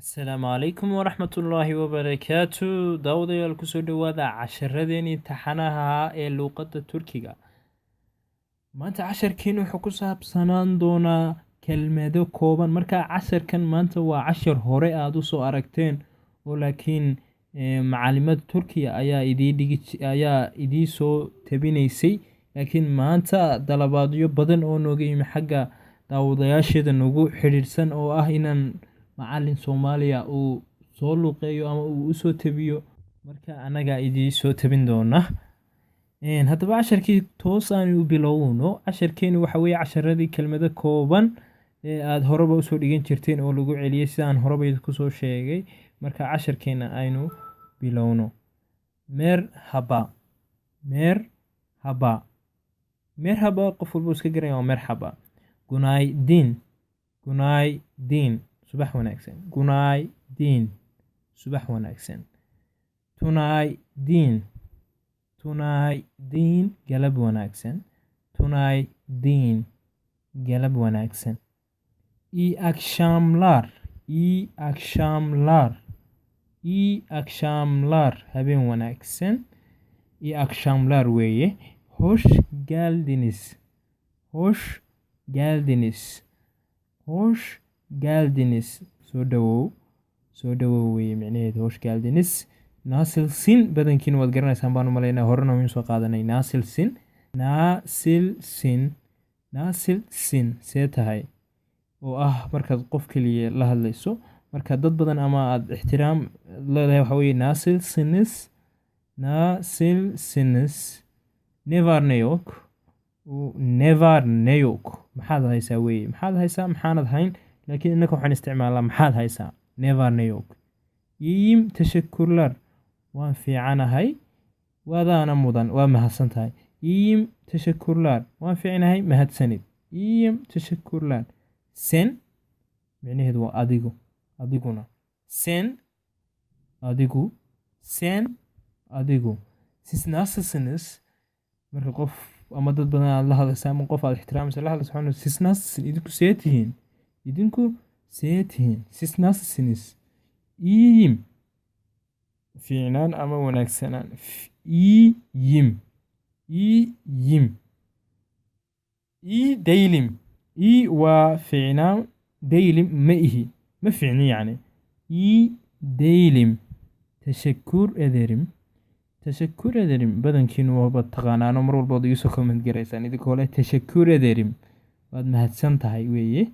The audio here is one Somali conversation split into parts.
Asalaamu calaykum waraxmatullaahi wabarakaatu. Daawadayaal, kusoo dhowaada casharadeenii taxanaha ee luuqadda Turkiga. Maanta casharkeen wuxuu ku saabsanaan doonaa kelmado kooban. Marka casharkan maanta waa cashar hore aada usoo aragteen oo laakiin macalimada Turkiya ayaa idii dhigi, ayaa idii soo tabinaysay, laakiin maanta dalabaadyo badan oo nooga yimi xagga daawadayaasheeda nagu xidhiidhsan oo ah inaan macalin Soomaaliya uu soo luuqeeyo ama uu usoo tabiyo, marka annagaa idii soo tabin doona. Haddaba casharkii toos aan u bilowno. Casharkeenu waxa weeye casharadii kelmado kooban ee aada horeba usoo dhigan jirteen oo lagu celiyey, sidaan horeba idinku soo sheegay. Marka casharkeena aynu bilowno. Merhaba, merhaba, merhaba, qof walba iska garanaya waa merhaba. Günaydın, günaydın, subax wanaagsan. Günaydın, subax wanaagsan. Tünaydın, tünaydın, galab wanaagsan. Tünaydın, galab wanaagsan. İyi akşamlar, iyi akşamlar, iyi akşamlar, habeen wanaagsan. İyi akşamlar weeye. Hoş geldiniz, hoş geldiniz, hoş geldiniz, soo dhawow, soo dhawow weeye micnaheedu hoş geldiniz. Nasılsın, badankiina waad garanaysaan baan u malaynaa, horena waynu soo qaadanay. Nasılsın, nasılsın, nasılsın, see tahay, oo ah markaad qof keliya la hadlayso. Marka dad badan ama aad ixtiraam leedahay, waxa weeye nasılsınız, nasılsınız. Ne var ne yok, ne var ne yok, maxaad haysaa weeye. Maxaad haysaa, maxaanad hayn, laakiin innaka waxaan isticmaalnaa maxaad haysaa. Ne var ne yok. İyiyim, teşekkürler, waan fiicanahay, waadaana mudan, waa mahadsan tahay. İyiyim, teşekkürler, waan fiicnahay, mahadsanid. İyiyim, teşekkürler. Sen micnaheedu waa adigu, adiguna. Sen, adigu. Sen, adigu. Siz nasılsınız? Marka qof ama dad badan aad la hadlaysa ama qof aad ixtiraamaysa la hadlaysa, waxaa siz nasılsınız, idinku see tihiin, idinku see tihiin. Siz nasılsınız? İyiyim, fiicnaan ama wanaagsanaan. İyiyim, iyiyim. İyi değilim, iyi waa fiicnaan, değilim ma ihi, ma fiicni yacni. İyi değilim, teşekkür ederim. Teşekkür ederim badankiinu waaba taqaanaano, mar walba waad igu soo comment garaysaan idinkoo leh teşekkür ederim, waad mahadsan tahay weeye.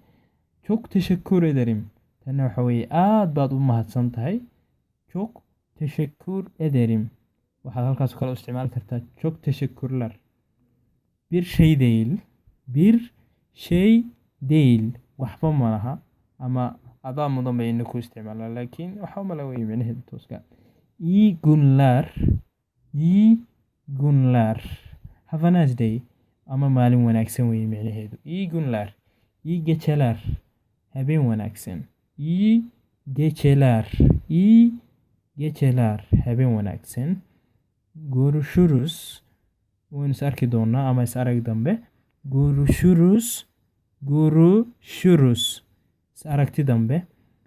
Çok teşekkür ederim, tanna waxa weeye aad baad u mahadsan tahay. Çok teşekkür ederim, waxaad halkaas kale u isticmaali kartaa çok teşekkürler. Bir şey değil, bir şey değil, waxba ma laha ama adaa mudan bay ina ku isticmaalaa, laakiin waxa mala weeye micnaheedu tooska. İyi günler, iyi günler, have a nice day ama maalin wanaagsan weeye micnaheedu. İyi günler. İyi geceler, habeen wanaagsan. İyi geceler, iyi geceler, habeen wanaagsan. Görüşürüz, waynu is arki doonaa ama is arag dambe. Görüşürüz, görüşürüz, is aragti dambe.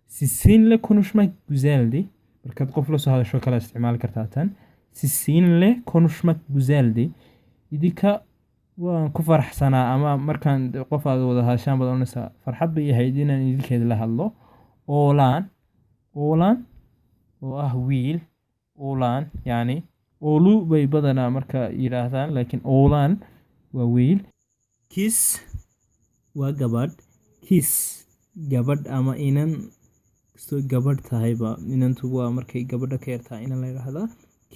Sizinle konuşmak güzeldi, markaad qof la soo hadasho kala isticmaali kartaa tan. Sizinle konuşmak güzeldi, idinka waan ku faraxsanaa, ama markaan qof aad wada hadashaan baad oranaysaa farxad bay ahayd inaan idinkeeda la hadlo. Oğlan, oğlan oo ah wiil. Oğlan yani oolu bay badanaa marka yidhaahdaan, laakiin oğlan waa wiil. Kız waa gabadh. Kız, gabadh ama inan, kastoo gabadh tahayba, inantu waa markay gabadha ka yartahay inan la yidhaahdaa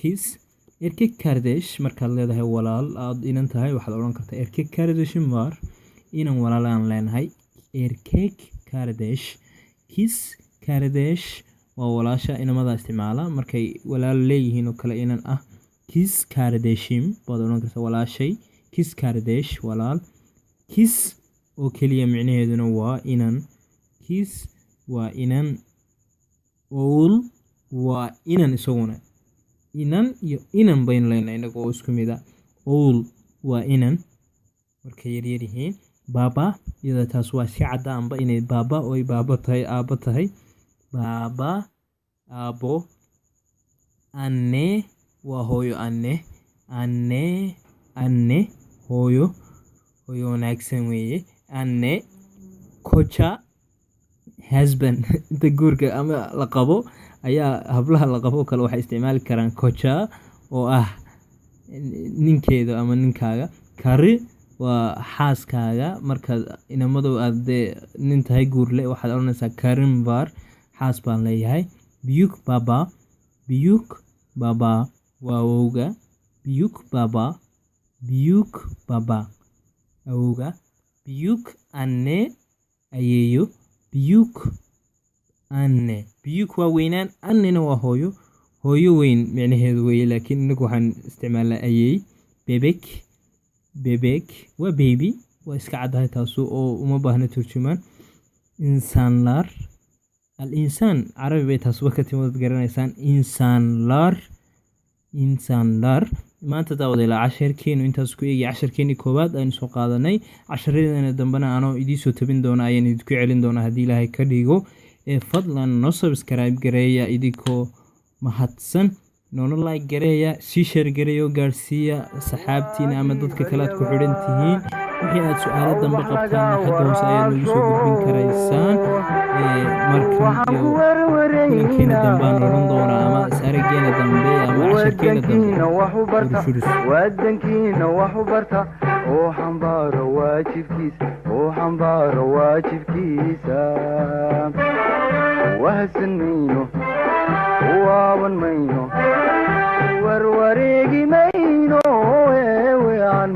kız. Erkek kardeş, markaad leedahay walaal aad inan tahay, waxaad odhan kartaa erkek kardeşim var, inan walaal aan leenahay. Erkek kardeş. Kız kardeş waa walaasha, inamada isticmaala markay walaal leeyihiin oo kale inan ah. Kız kardeşim baad odhan kartaa, walaashay. Kız kardeş, walaal. Kız oo keliya micnaheeduna waa inan. Kız waa inan. Oğul waa inan isaguna. Inan iyo inan baynu leenahay inaga oo isku mid ah. Oğul waa inan markay yaryar yihiin. Baba, iyada taas waa iska caddaanba inay baba oy baaba tahay, aabba tahay. Baba aabo. Anne waa hooyo. Anne, anne, anne hooyo, hooyo wanaagsan weeye anne. Koca husband, inta guurka ama la qabo ayaa hablaha la qabo kale waxay isticmaali karaan koca oo ah ninkeeda ama ninkaaga. Karı waa xaaskaaga. Markaad inamadu aad dee nin tahay guurle, waxaad odhanaysaa karım var, xaas baan leeyahay. Büyükbaba, büyükbaba waa awowga. Büyükbaba, büyükbaba awowga. Büyükanne ayeeyo. Büyükanne, büyük waa weynaan, annena waa hooyo, hooyo weyn micnaheedu weeye, laakiin inagu waxaan isticmaalnaa ayeey. Bebek, bebek waa baby, waa iska caddahay taasu oo uma baahna turjumaan. Insanlar, al insaan carabi bay taasuba ka timid, waad garanaysaan. Insanlar, insanlar. Maanta daawadayaal casharkeenu intaas ku eegay, casharkeenii koowaad aynu soo qaadanay. Casharadeenna dambena anoo idiin soo tabin doona ayaan idinku celin doonaa haddii Ilaahay ka dhigo. Ee fadlan noo subscribe gareeya idinkoo mahadsan, noona like gareeya, sii share gareeya oo gaarsiiya saxaabtiina ama dadka kale aad ku xidhan tihiin. Wixii aad su'aalo dambe qabtaanna xagga hoose ayaad nagu soo gudbin karaysaan. Markan iyo kulankeena dambaan odhan doonaa ama is araggeena dambe ama casharkeena dambe. Wadankiina wax u barta. Görüşürüz. Wadankiina wax u barta oo xambaaro waajibkiisa, oo xambaaro waajibkiisa. Wahsan mayno, waaban mayno, warwareegi mayno, eewean.